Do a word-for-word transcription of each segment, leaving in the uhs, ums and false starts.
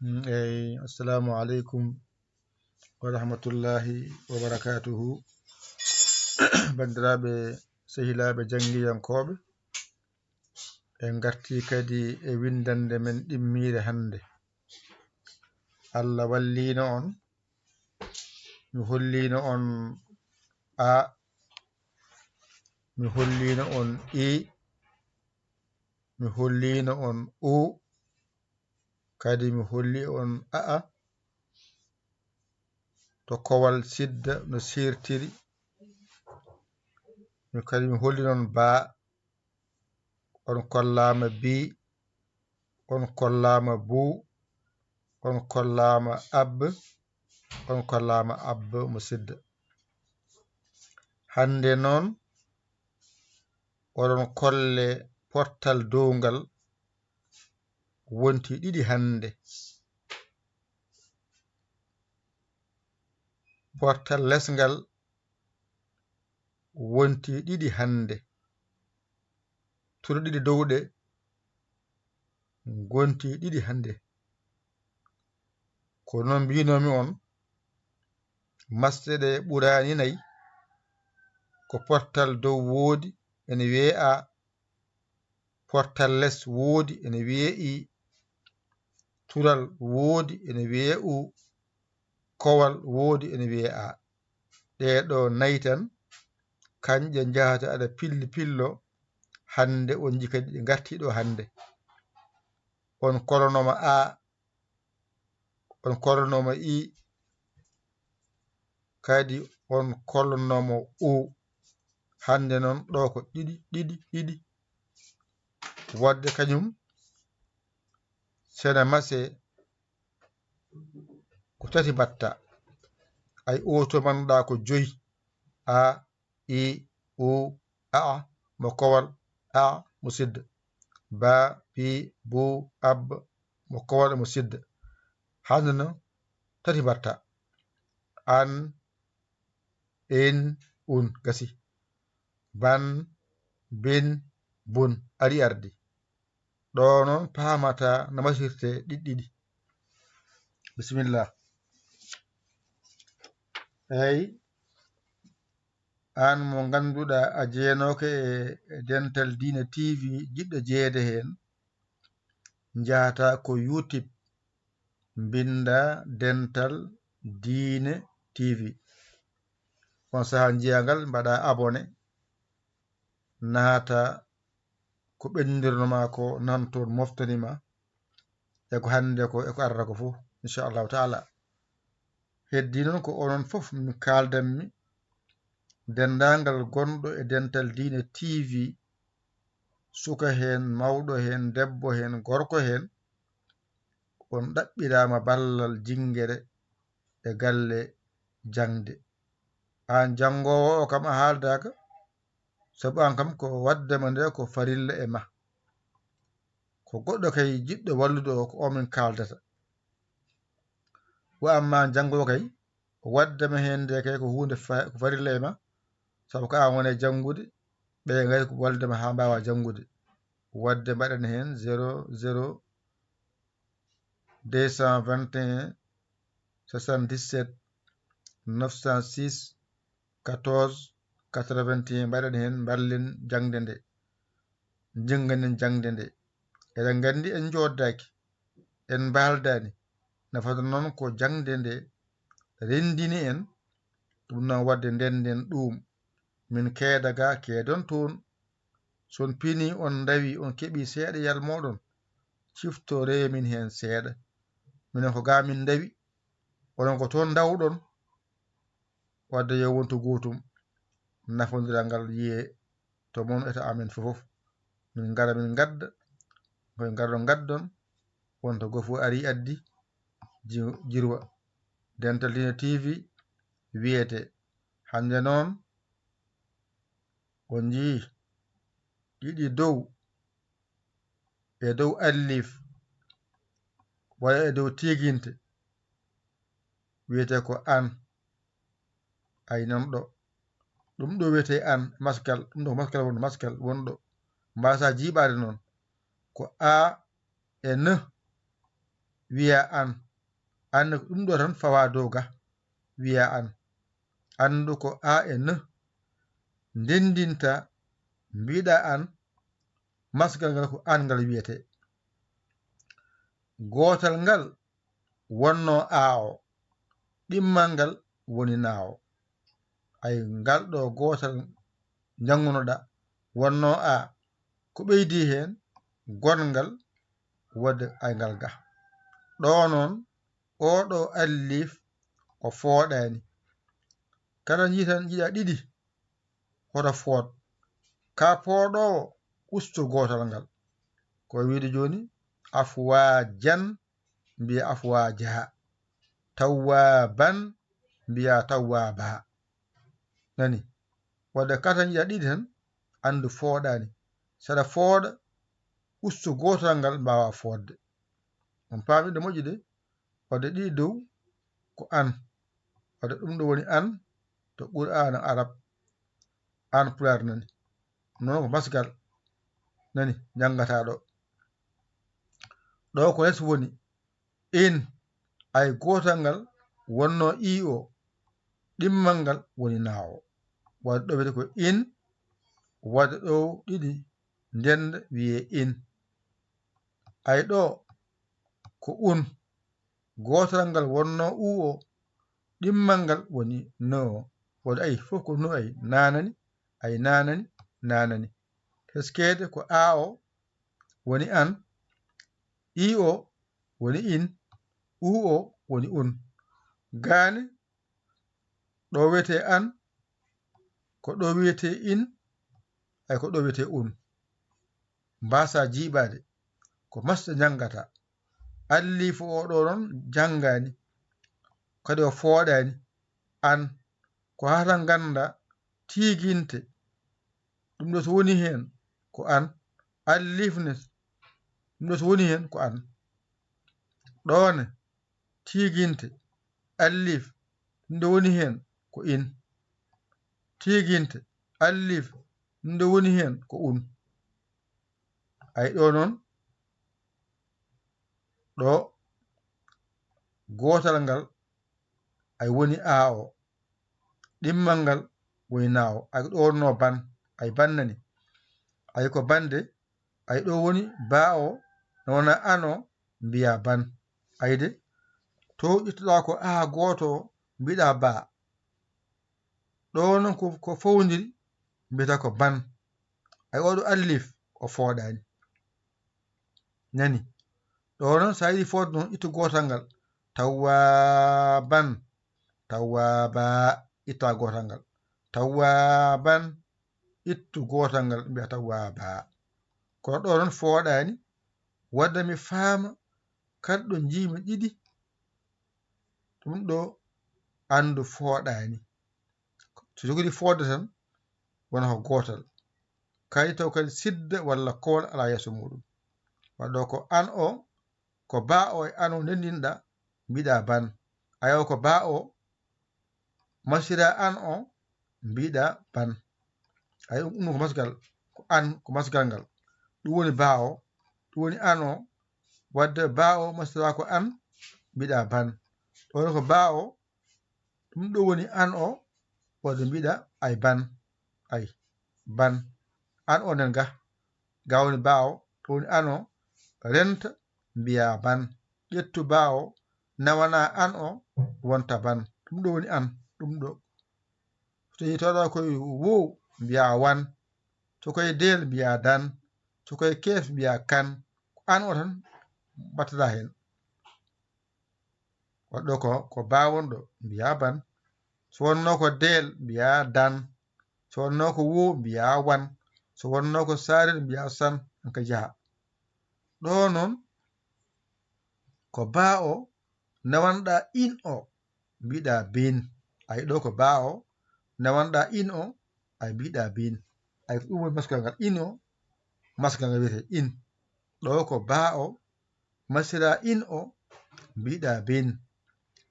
Eyi, assalamu aleykum wa rahmatullahi wa barakatuhu. Banndiraaɓe, sehilaaɓe janngiyankooɓe, en ngartii kadi e winndannde men ɗimmiire hannde. Allah walliino on, mi holliino on A, mi holliino on I, mi holliino on U, kadi mi holli on Aa to kowal sidda no seertiri. Mi kadi mi holli noon Baa, on kollaama Bii, on kollaama Buu, on kollaama Ab, on kollaama Ab musidɗo. Hannde noon oɗon kolle portal downgal wonti ɗiɗi hannde. Portal lesngal wonti ɗiɗi hannde. Tule ɗiɗi dow ɗe ngonti ɗiɗi hannde. Ko noon mbiinoomi on, masɗe ɗe ɓuraani nay, ko portal dow woodi ene wiyee A, portal les woodi ene wiyee I, tulal woodi ene wiyee U, kowal woodi ene wiyee A. Ɗee ɗoo nay tan, kañƴe njahata aɗa pilli pillo, hannde on nji kadi ɗe ngartii ɗoo hannde. On kolonooma A, on kolonooma I, kadi on kolonooma U. Hannde noon ɗoo ko ɗiɗi, ɗiɗi, ɗiɗi. Waɗde kañum sene mase ko tati mbatta. Ay O to mannduɗaa ko joyi, A, I, U, A, mo kowal A, mo sidda. Ba, Bi, Bu, Ab, mo kowal mo sidda. Hannde noon tati mbatta. An, en, un, gasi. Ban, bin, bun, ari ardi. Ɗo noon paamata no masirte ɗiɗɗiɗi. Bisimilla. Eyi, aan mo ngannduɗaa a jeenooke e Dental Diine T V, jiɗɗo jeyeede heen, njahata ko YouTube, mbinnda Dental Diine T V. On sahaa njiyaa ngal, mbaɗa abonné, naata ko ɓenndirno ma ko, nan toon moftani ma e ko hannde ko e ko arata ko fof, inchallahu taala. Heddii noon ko onon fof mi kaaldanmi, denndaangal gonɗo e Dental Diine T V, suka heen, mawɗo heen, debbo heen, gorko heen, on ɗaɓɓiraama ballal jinngere e galle jaŋde. Aan janngoowo o kam a haaldaaka, sabu aan kam ko waɗde ma nde ko farilla e ma. Ko goɗɗo kay jiɗɗo wallude o, ko o min kaaldata. Wa amma janngoowo kay, waɗde ma heen nde kay ko huunde fa-, ko farilla e ma, sabu ko aan woni e janngude, ɓe ngayi ko wallude ma haa mbaawaa janngude. Waɗde mbaɗen heen zéro zéro deux cent vingt et un soixante-dix-sept neuf cent six quatorze quatre-vingt-un, mbaɗen heen, mballen jaŋde nde, njennganen jaŋde nde. Eɗen nganndi en njooɗdaaki, en mbaaldaani. Nafata noon ko jaŋde nde renndini en, ɗum noon waɗde ndennden ɗuum. Min keeda ga, keedon toon. So on pinii, on ndawii, on keɓii seeɗa yalmooɗon, ciftoree min heen seeɗa. Minen ko ga min ndawi, onon ko toon ndawɗon. Wadde yo wontu gootum, nafondiral ngal yiyee to mon e to amen fof. Min ngara, min ngadda, koye ngarɗon ngaddon, wonta gooto fof ari addi ji-, jirwa. Dental Diine T V wiyete. Hannde noon, on njiyii ɗiɗi dow, e dow allif, walla e dow tiiginte, wiyetee ko an. Ay noon ɗo, ɗum ɗo wiyetee an, maskal, ɗum ɗo ko maskal wonɗo, maskal wonɗo. Mbaasa jiiɓaade noon, ko A e N wiya an. An ko ɗum ɗo tan fawa dow ga, wiya an. Anndu ko a e n ndenndinta, mbiɗa an, masgal ngal ko an ngal wiyetee. Gootal ngal wonno a o, ɗimmal ngal woni na o. Ay ngal ɗo gootal njanngunoɗa wonno a, ko ɓeydi heen gongal, waɗde ay ngal ga. Ɗo noon, oo ɗo alliif o fooɗaani. Kala njiitan njiɗa ɗiɗi, hoto fooɗ. Ka pooɗoowo, usto gootal ngal. Ko wiyde jooni, afwaajan, mbiya afwaaja. Tawwaaban, mbiya tawwaaba. Nani? Waɗde kala njiɗa ɗiɗi tan, anndu fooɗaani. Saɗa fooɗa, usto gootal ngal mbaawa fooɗde. On paami ɗo moƴƴi de? Waɗde ɗiɗi dow ko an. Waɗde ɗum ɗo woni an to Qur'aana Arab. An Pulaar nani. Noon ko masgal nani njanngataa ɗo. Ɗo ko les woni in, ay gootal ngal wonno i o, ɗimmal ngal woni na o. Waɗde ɗo wiyetee ko in, waɗde ɗo ɗiɗi ndennda wiyee in. Ay ɗo ko un, gootal ngal wonno u o, ɗimmal ngal woni no o. Waɗde ay fof ko no ay, nanani, ay nanani, nanani. Teskeede ko a o woni an, i o woni in, u o woni un. Gaane ɗo wiyetee an, ko ɗo wiyetee in, ay ko ɗo wiyetee un. Mbaasa jiiɓaade, ko masɗa njanngata. Allifu o ɗo noon janngaani, kadi o fooɗaani. An, ko hata ngannda tiiginte. Ɗum ɗo so woni heen ko an. Allif ne, ɗum ɗo so woni heen ko an. Ɗo ne, tiiginte, allif, ɗum ɗo woni heen ko in. Tiiginte, allif, ɗum ɗo woni heen ko un. Ay ɗo noon, ɗo gootal ngal, ay woni a o. Ɗimmal ngal woni na o. Ay ɗo wonno ban, ay ban nani. Ay ko bande, ay ɗo woni ba o, no wona an o, mbiya ban. Ay de, to ƴettuɗa ko a gooto o, mbiɗa ba. Ɗo noon ko, ko fowndiri, mbiyata ko ban. Ay oɗo allif, o fooɗaani. Nani? Ɗo noon, so a yiɗi fooɗde noon, ittu gootal ngal. Tawwaaban, tawwaaba, itta gootal ngal. Tawwaaban, ittu gootal ngal, mbiya tawwaaba. Kono ɗo noon fooɗaani, wadda mi faama, kala ɗo njiimi ɗiɗi, ɗum ɗo anndu fooɗaani. So jogori fooɗde tan, wona ko gootal. Kadi taw kadi sidda walla kool alaa yeeso muuɗum. Waɗɗo ko an o, ko ba o e an o ndenndinɗa, mbiɗa ban. Ayo ko ba o, masira an o, mbiɗa ban. Ay ɗum, ɗum ko masgal, ko an, ko masgal ngal. Ɗum woni ba o, ɗum woni an o, wadde ba o masira ko an, mbiɗa ban. Ɗo ko ba o, ɗum ɗo woni an o, wadde mbiɗa ay ban, ay ban. An o nen ga, ga woni ba o, to woni an o, renta mbiya ban. Ƴettu ba o, nawana an o, wonta ban. Ɗum ɗo woni an, ɗum ɗo. So tawi tawɗa koye wo, mbiya wan. So koye del, mbiya dan. So koye keef, mbiya kan. Ko an o tan mbattata heen. Waɗɗo ko, ko ba wonɗo, mbiya ban. So wonno ko del, mbiya dan. So wonno ko wo, mbiya wan. So wonno ko sarin, mbiya san, hanka jaha. Ɗo noon, ko ba o, nawanɗa in o, mbiɗa bin. Ay ɗo ko ba o, nawanɗa in o, ay mbiɗa bin. Ay ko ɗum woni masgal ngal. In o, masgal ngal wiyetee in. Ɗo ko ba o, masira in o, mbiɗa bin.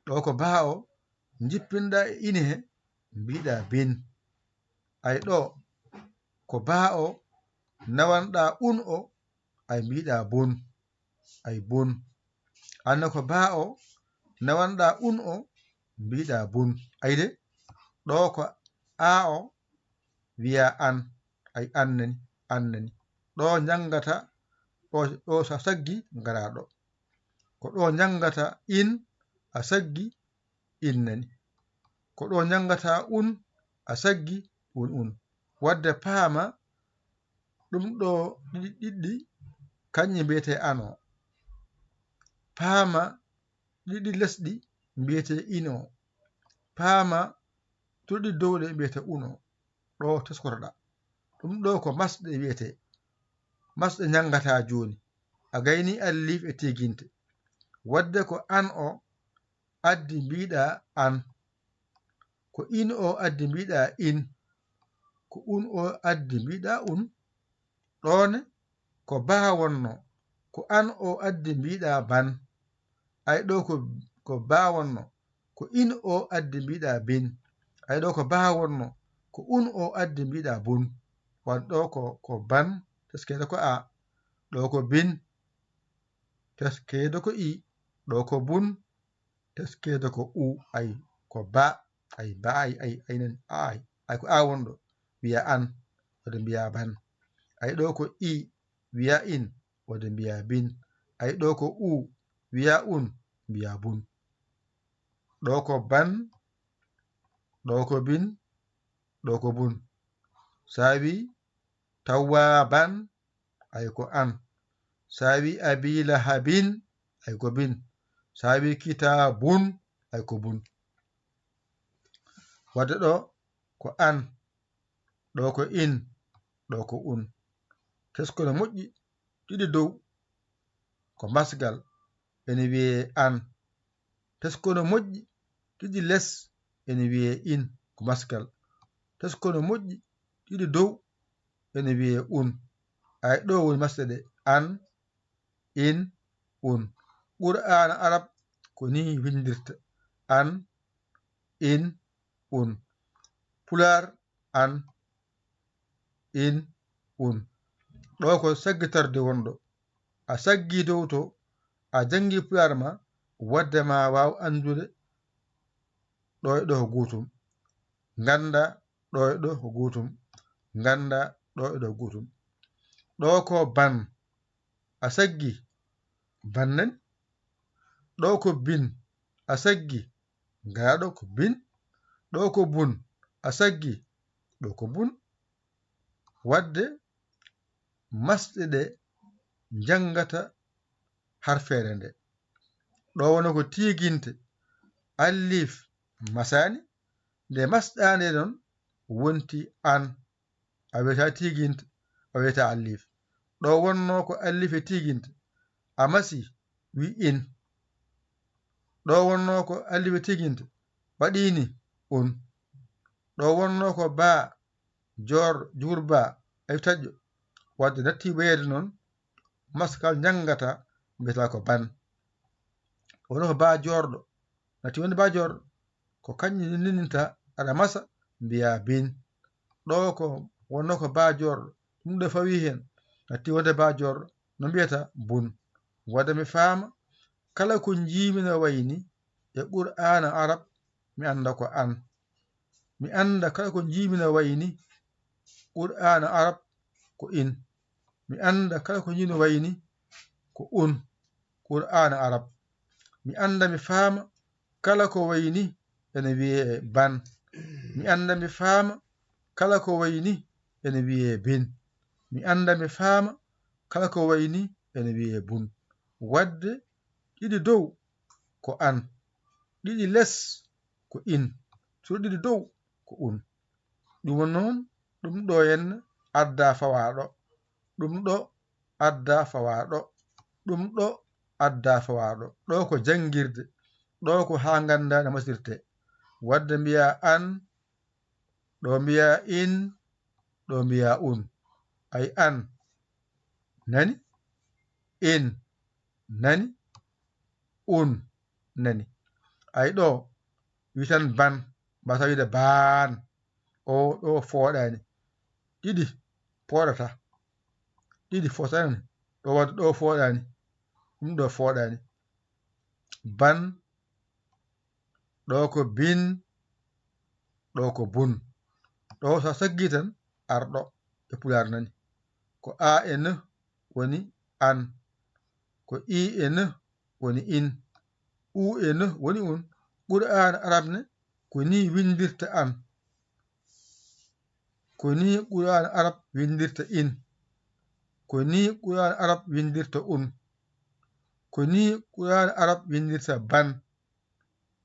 Ɗo ko ba o, njippinɗa e in he, mbiɗa bin. Ay ɗo, ko ba o, nawanɗa un o, ay mbiɗa bun. Ay bun. Anne ko baa o, nawanɗa un o, mbiɗa bun. Ayde, ɗo ko a o, wiya an, ay an nani, an nani. Ɗo njangata, ɗo, ɗo sa saggi, ngara ɗo. Ko ɗo njangata in, a saggi, in nani. Ko ɗo njangata un, a saggi, un, un. Wadde paama, ɗum ɗo ɗiɗi ɗiɗɗi, kanƴe mbiyete an o. Paama, ɗiɗi lesɗi mbiyete in o. Paama, ɗiɗi dowɗe mbiyete un o. Ɗo teskotoɗa. Ɗum ɗo ko masɗe wiyete. Masɗe njangata jooni. A gayni allif e tiginte. Wadde ko an o addi mbiɗa an. Ko in o addi mbiɗa in. Ko un o addi mbiɗa un. Ɗoone ko baa wonno. Ko an o addi mbiɗa ban. Ay ɗo ko, ko baa wonno. Ko in o addi mbiɗa bin. Ay ɗo ko baa wonno. Ko un o addi mbiɗa bun. Wan ɗo ko, ko ban, teskeede ko a. Ɗo ko bin, teskeede ko i. Ɗo ko bun, teskeede ko u. Ay ko ba, ay ba, ay, ay, ay nan, a, ay. Ay ko a wonɗo, wiya an, wode mbiya ban. Ay ɗo ko i, wiya in, wode mbiya bin. Ay ɗo ko u, wiya un, mbiya bun. Ɗo ko ban, ɗo ko bin, ɗo ko bun. Sawi tawwaban, ay ko an. Sawi abi lahabin, ay ko bin. Sawi kitabun, ay ko bun. Wadde ɗo ko an, ɗo ko in, ɗo ko un. Tesko no moƴƴi, ɗiɗi dow ko masgal, ene wiyee an. Tesko no moƴƴi, ɗiɗi les, ene wiyee in, ko masgal. Tesko no moƴƴi, ɗiɗi dow, ene wiyee un. Ay ɗo woni masɗe ɗe, an, in, un. Qur'aana arab ko ni windirta, an, in, un. Pulaar, an, in, un. Ɗo ko saggitorde wonɗo. A saggi dow to, a janngi pulaar ma, wadde ma waaw anndude ɗo e ɗo ko gootum. Ngannda ɗo e ɗo ko gootum. Ngannda ɗo e ɗo ko gootum. Ɗo ko ban, a saggi, ban nani. Ɗo ko bin, a saggi, ngara ɗo ko bin. Ɗo ko bun, a saggi, ɗo ko bun. Wadde masɗe ɗe njanngata harfeere nde. Ɗo wona ko tiiginte, allif masaani, nde masɗaande noon wonti an, a wiyata tiiginte, a wiyata allif. Ɗo wonno ko allif e tiiginte, a masi, wi in. Ɗo wonno ko allif e tiiginte, waɗi ni, un. Ɗo wonno ko baa, joor, juur baa, ay taƴƴo. Wadde natti weyeede noon, maskal njanngata, mbiyata ko ban. Wonno ko baa joorɗo, natti wonde baa joorɗo, ko kañum ninninta aɗa masa, mbiya bin. Ɗo ko wonno ko baa joorɗo, ɗum ɗo fawi heen, natti wonde baa joorɗo, no mbiyata bun. Wadde mi faama, kala ko njiimi no wayi ni e Qur'aana arab, mi annda ko an. Mi annda kala ko njiimi no wayi ni Qur'aana arab ko in. Mi annda kala ko njiimi no wayi ni ko un, Qur'aana arab. Mi annda mi faama kala ko wayi ni ene wiyee ban. Mi annda mi faama kala ko wayi ni ene wiyee bin. Mi annda mi faama kala ko wayi ni ene wiyee bun. Wadde ɗiɗi dow ko an, ɗiɗi les ko in, so ɗiɗi dow ko un. Ɗum woni noon, ɗum ɗo henna adda fawa ɗo, ɗum ɗo adda fawa ɗo, ɗum ɗo adda fawa ɗo. Ɗo ko janngirde, ɗo ko haa ngannda no masirtee. Wadde mbiya an, ɗo mbiya in, ɗo mbiya un. Ay an nani, in nani, un nani. Ay ɗo witan ban, mbasa wiide baan, o ɗo fooɗaani. Ɗiɗi pooɗata, ɗiɗi fooɗaani, ɗo wadde ɗo fooɗaani, ɗum ɗo fooɗaani. ban, ɗo ko bin, ɗo ko bun. Ɗo so a saggii tan, arɗo e Pulaar nani. Ko a e n woni an. Ko i e n woni in. U e n woni un. Qur'aan Arab ne, ko ni windirta an. Ko ni Qur'aan Arab windirta in. Ko ni Qur'aan Arab windirta un. Ko ni Qur'aan Arab windirta ban.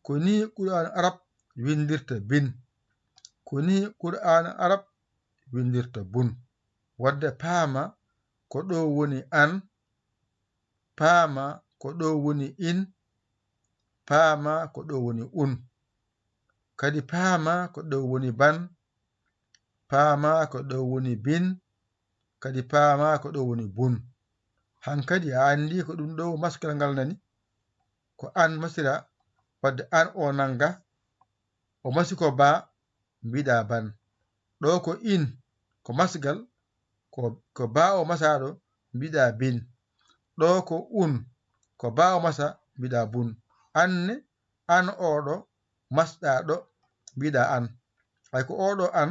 Ko ni Qur'aan Arab windirta bin. Ko ni Qur'aan Arab windirta bun. Wadde paama ko ɗo woni an, paama ko ɗo woni in, paama ko ɗo woni un. Kadi paama ko ɗo woni ban, paama ko ɗo woni bin, kadi paama ko ɗo woni bun. Hankadi a anndi ko ɗum ɗo maskal ngal nani? Ko an masira, wadde an o nanga, o masi ko ba, mbiɗa ban. Ɗo ko in, ko masgal, ko, ko ba o masaɗo, mbiɗa bin. Ɗo ko un, ko ba o masa, mbiɗa bun. An ne, an oɗo, masɗa ɗo, mbiɗa an. Ay ko oɗo an,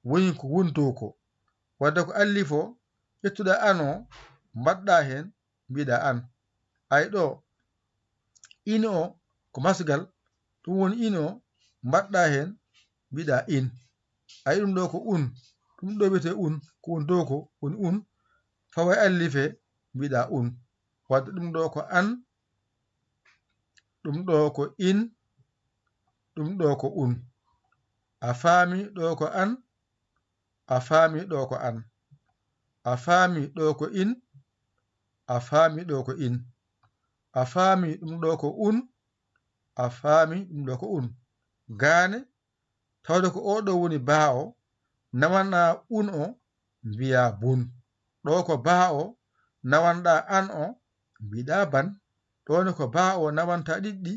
woni ko wonto ko. Wadde ko allifo, ƴettuɗa an o, mbaɗɗa heen, mbiɗa an. Ay ɗo, in o ko masgal, ɗum woni in o, mbaɗɗa heen, mbiɗa in. Ay ɗum ɗo ko un, ɗum ɗo wiyetee un, ko woni dow ko woni un, fawa e allife, mbiɗa un. Wadde ɗum ɗo ko an, ɗum ɗo ko in, ɗum ɗo ko un. A faami ɗo ko an, a faami ɗo ko an. A faami ɗo ko in, a faami ɗo ko in. A faami ɗum ɗo ko un, a faami ɗum ɗo ko un. Gaane, tawde ko oɗo woni ba o, nawanɗa un o, mbiya bun. Ɗo ko ba o, nawanɗa an o, mbiɗa ban. Ɗo ne ko ba o nawanta ɗiɗɗi,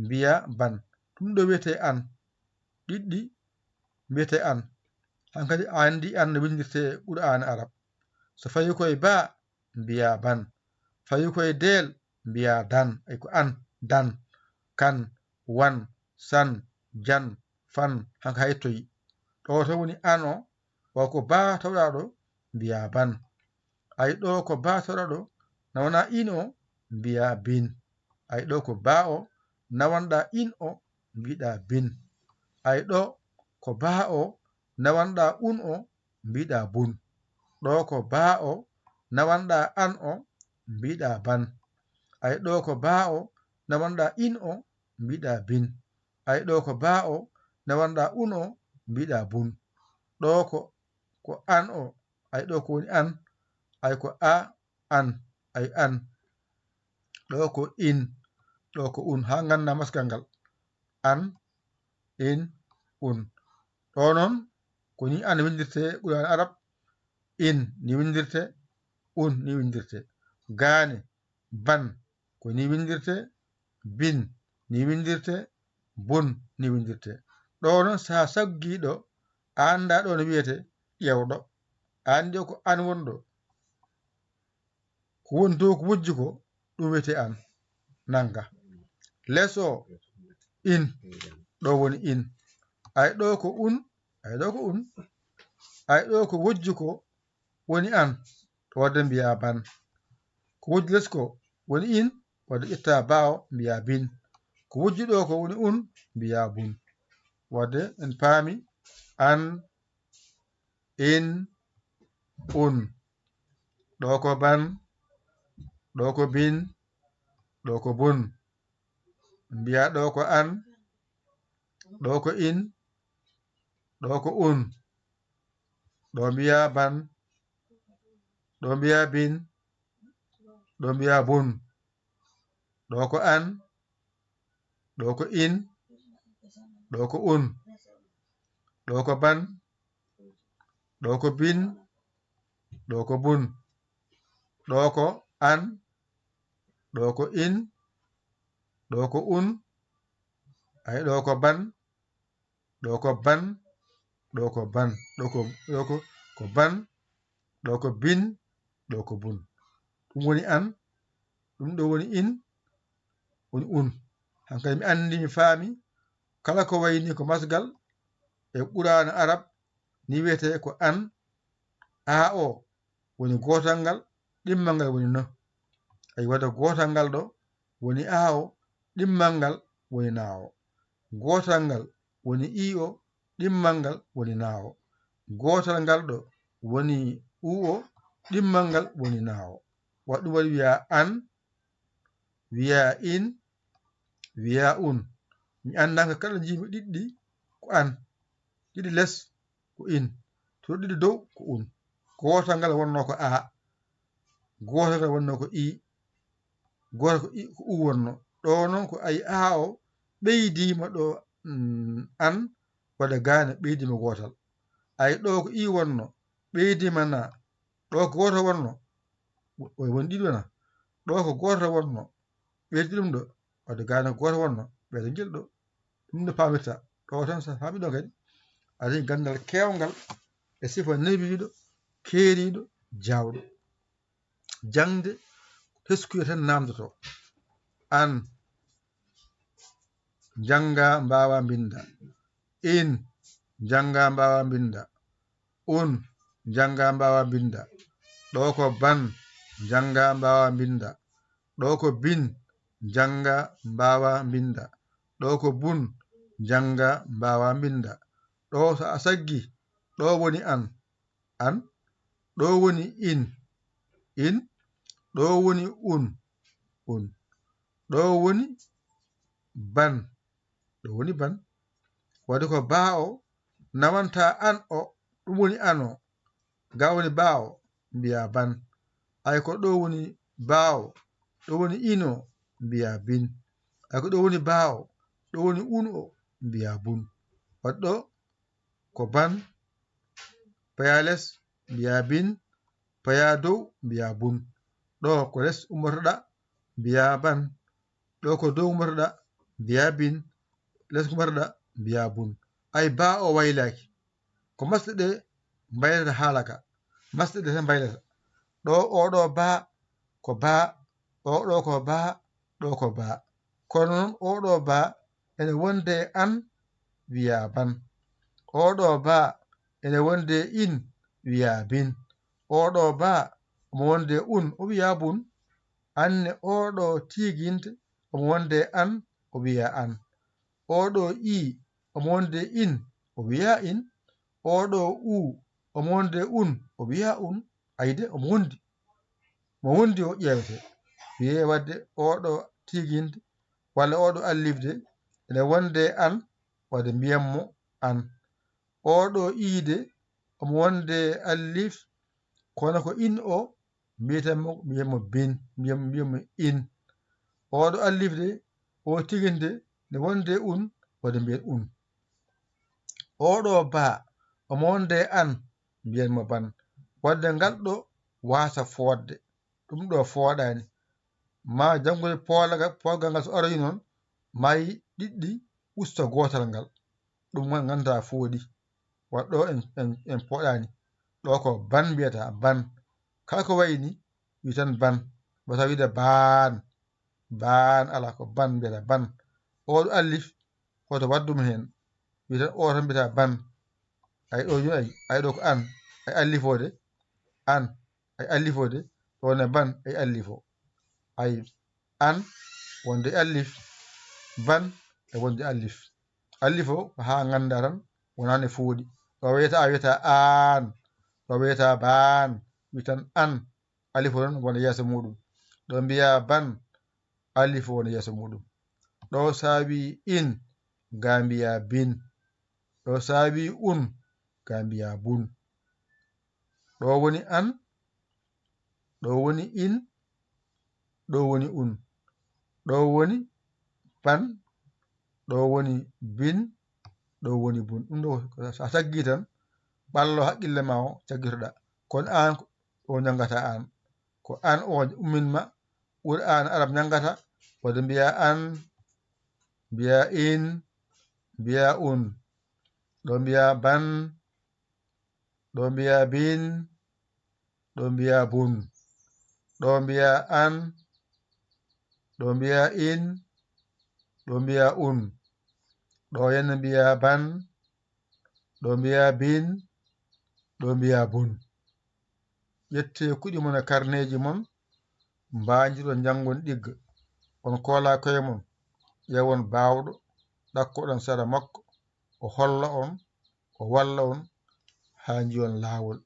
mbiya ban. Ɗum ɗo wiyetee an. Ɗiɗɗi mbiyetee an. Hankadi a anndi an no winndirtee Qur'aan Arab. So fawi koye ba, mbiya ban. Fawi koye deel, mbiya dan. Ay ko an, dan, kan, wan, san, jan, fan, hanka haytoyi. Ɗo to woni an o, o ko ba tawɗa ɗo, mbiya ban. Ay ɗo ko ba tawɗa ɗo, nawana in o, mbiya bin. Ay ɗo ko ba o, nawanɗa in o, mbiɗa bin. Ay ɗo ko ba o, nawanɗa un o, mbiɗa bun. Ɗo ko ba o, nawanɗa an o, mbiɗa ban. Ay ɗo ko ba o, nawanɗa in o, mbiɗa bin. Ay ɗo ko ba o, nawanɗa un o, mbiɗa bun. Ɗo ko, ko an o, ay ɗo ko woni an, ay ko a, an, ay an. Ɗo ko in, ɗo ko un, haa ngannda maskal ngal. An, in, un. Ɗo noon, ko ni an winndirtee Qur'aan Arab, in ni winndirtee, un ni winndirtee. Gaane, ban, ko ni winndirtee, bin, ni winndirtee, bun, ni winndirtee. Ɗo noon, so a saggii ɗo, a anndaa ɗo no wiyetee, ƴeew ɗo. A anndi ko an woni ɗo. Ko woni dow ko wojji ko, ɗum wiyetee an. Nannga. Les o, in. Ɗo woni in. Ay ɗo ko un, ay ɗo ko un. Ay ɗo ko wojji ko, woni an. Wadde mbiya ban. Ko wojji les ko, woni in. Wadde ƴetta ba o, mbiya bin. Ko wojji ɗo ko, woni un, mbiya bun. Wadde en paami an, in, un. Ɗo ko ban, ɗo ko bin, ɗo ko bun. Mbiya ɗo ko an, ɗo ko in, ɗo ko un. Ɗo mbiya ban, ɗo mbiya bin, ɗo mbiya bun. Ɗo ko an, ɗo ko in, ɗo ko un. Ɗo ko ban, ɗo ko bin, ɗo ko bun. Ɗo ko an, ɗo ko in, ɗo ko un. Ay, ɗo ko ban, ɗo ko ban, ɗo ko ban, ɗo ko, ɗo ko, ko ban, ɗo ko bin, ɗo ko bun. Ɗum woni an, ɗum ɗo woni in, woni un. Hankadi mi anndi, mi faami, kala ko wayni ko masgal e Quraana Arab, ni wiyetee ko an. A o woni gootal ngal, ɗimmal ngal woni no. Ay, wadde gootal ngal ɗo woni a o, ɗimmal ngal woni na o. Gootal ngal woni i o, ɗimmal ngal woni na o. Gootal ngal ɗo woni u o, ɗimmal ngal woni na o. Wa ɗum waɗi wiya an, wiya in, wiya un. Mi anndanka kala njiimi ɗiɗi ko an, ɗiɗi les ko in, to ɗiɗi dow ko un. Gootal ngal wonno ko a, gootal ngal wonno ko i, gootal ko i, ko u wonno. Ɗo noon ko ay a o ɓeydiima ɗo, mm, an, wadde gaane ɓeydiima gootal. Ay ɗo ko i wonno, ɓeydiima na. Ɗo ko gooto wonno, o woni ɗiɗi wona. Ɗo ko gooto wonno, ɓeydi ɗum ɗo, wadde gaane ko gooto wonno, ɓeyda ngel ɗo. Ɗum no paamirta. Ɗo tan sa faami ɗo kadi, a dañi ganndal keewngal e sifa newiiɗo, keeriiɗo, jaawɗo. Jaŋde teskuya tan naamdoto. An, njannga, mbaawa, mbinnda. In, njannga, mbaawa, mbinnda. Un, njannga, mbaawa, mbinnda. Ɗo ko ban, njannga, mbaawa, mbinnda. Ɗo ko bin, njannga, mbaawa, mbinnda. Ɗo ko bun, njannga, mbaawa, mbinnda. Ɗo so a saggi, ɗo woni an, an. Ɗo woni in, in. Ɗo woni un, un. Ɗo woni ban, ɗo woni ban. Wadde ko ba o nawanta an o, ɗum woni an o. Ga woni ba o, mbiya ban. Ay ko ɗo woni ba o, ɗo woni in o, mbiya bin. Ay ko ɗo woni ba o, ɗo woni un o, mbiya bun. Wadde ɗo ko ban, paya les, mbiya bin, paya dow, mbiya bun. Ɗo ko les ummotoɗa, mbiya ban. Ɗo ko dow ummotoɗa, mbiya bin. Les ummotoɗa, mbiya bun. Ay ba o waylaaki. Ko masɗe ɗe mbaylata haala ka. Masɗe ɗe tan mbaylata. Ɗo, oɗo ba ko ba, oɗo ko ba, ɗo ko ba. Kono noon oɗo ba ene wonde e an, wiya ban. Oɗo ba ene wonde e in, wiya bin. Oɗo ba omo wonde e un, o wiya bun. Anne oɗo tiiginte omo wonde e an, o wiya an. Oɗo i omo wonde e in, o wiya in. Oɗo u omo wonde e un, o wiya un. Ayde omo wondi. Mo wondi o ƴeewete. Wiyee wadde oɗo tiiginde walla oɗo allifde ene wonde e an, wadde mbiyen mo an. Oɗo iide omo wonde e allif, kono ko in o mbiyeten mo, mbiyen mo bin, mbiyen, mbiyen mo in. Oɗo allifde, o tiiginde ne wonde e un, wadde mbiyen un. Oɗo ba omo wonde e an, mbiyen mo ban. Wadde ngal ɗo waasa foodde. Ɗum ɗo fooɗaani. Ma janngude poolaga-, poolgal ngal so aroyi noon, maayi ɗiɗɗi usta gootal ngal. Ɗum ngal nganndaa fooɗi. Waɗ ɗo en, en, en pooɗaani. Ɗo ko ban mbiyata, ban. Kala ko wayi ni, wi tan ban. Wata wiide baan. Baan alaa, ko ban mbiyata, ban. Oɗo allif, hoto waɗ ɗum heen. Wi tan o tan mbiyata ban. Ay ɗo joni, ay, ay ɗo ko an. Ay allifode. An. Ay allifode. Ɗo ne ban. Ay allifo. Ay an wonde allif. Ban e wonde allif. Allifo ko haa ngannda tan wonaa ne fooɗi. Ɗo wiyata, a wiyata aan. Ɗo wiyata baan. Wi tan an. Alif o noon wona yeeso muuɗum. Ɗo mbiya ban, alif o wona yeeso muuɗum. Ɗo saawi in, ga mbiya bin. Ɗo saawi un, ga mbiya bun. Ɗo woni an, ɗo woni in, ɗo woni un. Ɗo woni ban, ɗo woni bin, ɗo woni bun. Ɗum ɗo, so a taggii tan, ɓallo haqqille ma o caggitoɗaa. Kono aan ko o ñanngata aan. Ko aan o ummin ma, Qur'aan Arab ñanngata, wode mbiya an, mbiya in, mbiya un. Ɗo mbiya ban, ɗo mbiya bin, ɗo mbiya bun. Ɗo mbiya an, ɗo mbiya in, ɗo mbiya un, ɗo yen mbiya ban, ɗo mbiya bin, ɗo mbiya bun. Ƴettee kuɗi mon e karneeji mon, mbaanjiron njanngon ɗigga. On koolaa koye mon, ƴeewon baawɗo, ɗakkoɗon sera makko, o holla on, o walla on, haa njiyon laawol.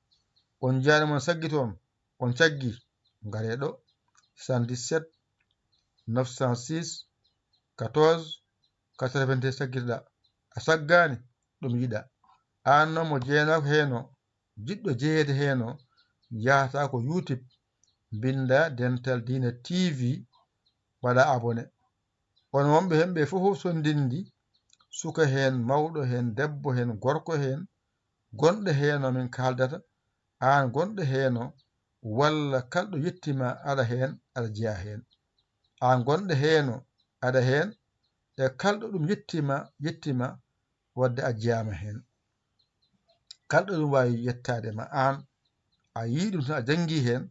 On njiyaani mon saggito on, on caggi, ngaree ɗo, soixante-dix-sept, neuf cent six, quatorze, quatre-vingt-un saggitoɗaa. A saggaani, ɗum yiɗaa. Aan noon mo jeenaako heen o, jiɗɗo jeyeede heen o, yahata ko YouTube, mbinnda Dental Diine T V, mbaɗa abonné. On wonɓe heen ɓe fof so ndinndi, suka heen, mawɗo heen, debbo heen, gorko heen, gonɗo heen o min kaaldata, aan gonɗo heen o, walla kalɗo yettima aɗa heen, aɗa jeyaa heen. Aan gonɗo heen o, aɗa heen, e kalɗo ɗum yettima, yettima, wadde a jeyaama heen. Kalɗo ɗum waawi yettaade ma aan, a yii ɗum tan, a janngi heen,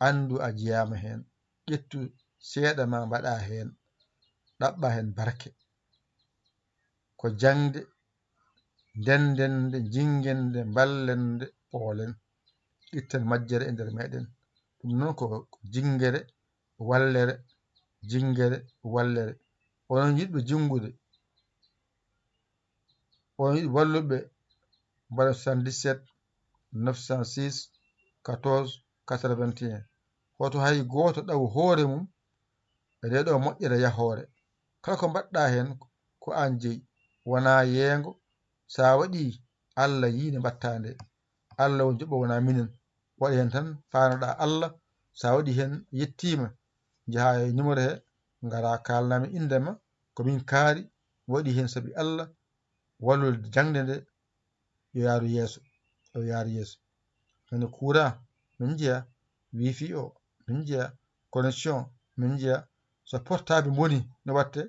anndu a jeyaama heen. Ƴettu seeɗa ma mbaɗa heen, ɗaɓɓa heen barke. Ko jaŋde, ndenndennde, jinngennde, mballennde, poolen, itten majjere e nder meeɗen. Ɗum noon ko, ko jinngere, wallere, jinngere, wallere. Onon yiɗɓe jinngude, onon yiɗi walluɓe, mbaɗa soixante-dix-sept, neuf cent six, quatorze, quatre-vingt-un. Hoto hay gooto ɗaw hoore mum e nde ɗo moƴƴere yahoore. Kala ko mbaɗɗa heen, ko aan jeyi, wonaa yeengo. So a waɗii, Allah yii nde mbaɗtaa nde. Allah woni joɓɓo, wonaa minen. Waɗi heen tan, faanoɗaa Allah. So a waɗii heen, yettiima, njahaa e numéro he, ngaraa kaalnaa mi innde ma, ko min kaari, waɗi heen sabi Allah, wallude jaŋde nde, yo yaaru yeeso, yo yaaru yeeso. Hene courant, min njiya, wifi o, min njiya, connexion, min njiya. So portable boni, no watte?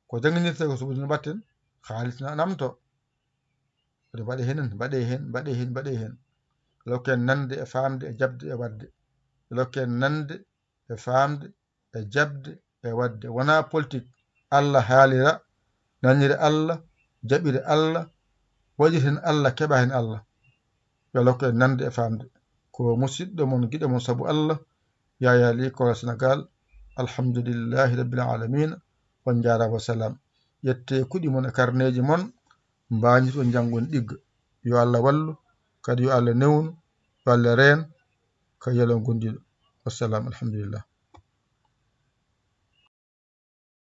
Ko jannginirte ko, so woni no mbaɗten, haalis na namto. Woni mbaɗe heen, mbaɗe heen, mbaɗe heen, mbaɗe heen. Lokken nande e faamde e jaɓde e waɗde. Lokken nande e faamde e jaɓde e waɗde. Wonaa politik. Allah haalira, nanire Allah, jaɓire Allah, waɗir heen Allah, keɓa heen Allah. Yo Allah ko en nande e faamde. Ko musiɗɗo mon, giɗo mon sabu Allah, Yaya Ly, Kora Sénégal. Alhamdulillahi Rabbil Alamina. On njaaraama, wa salaam. Ƴettee kuɗi mon e karneeji mon, mbaanjirton, njanngon ɗigga. Yo Allah wallu, kadi yo Allah newnu, yo Allah reen, ka yelo ngondiɗo. Wa salaam, alhamdulillah.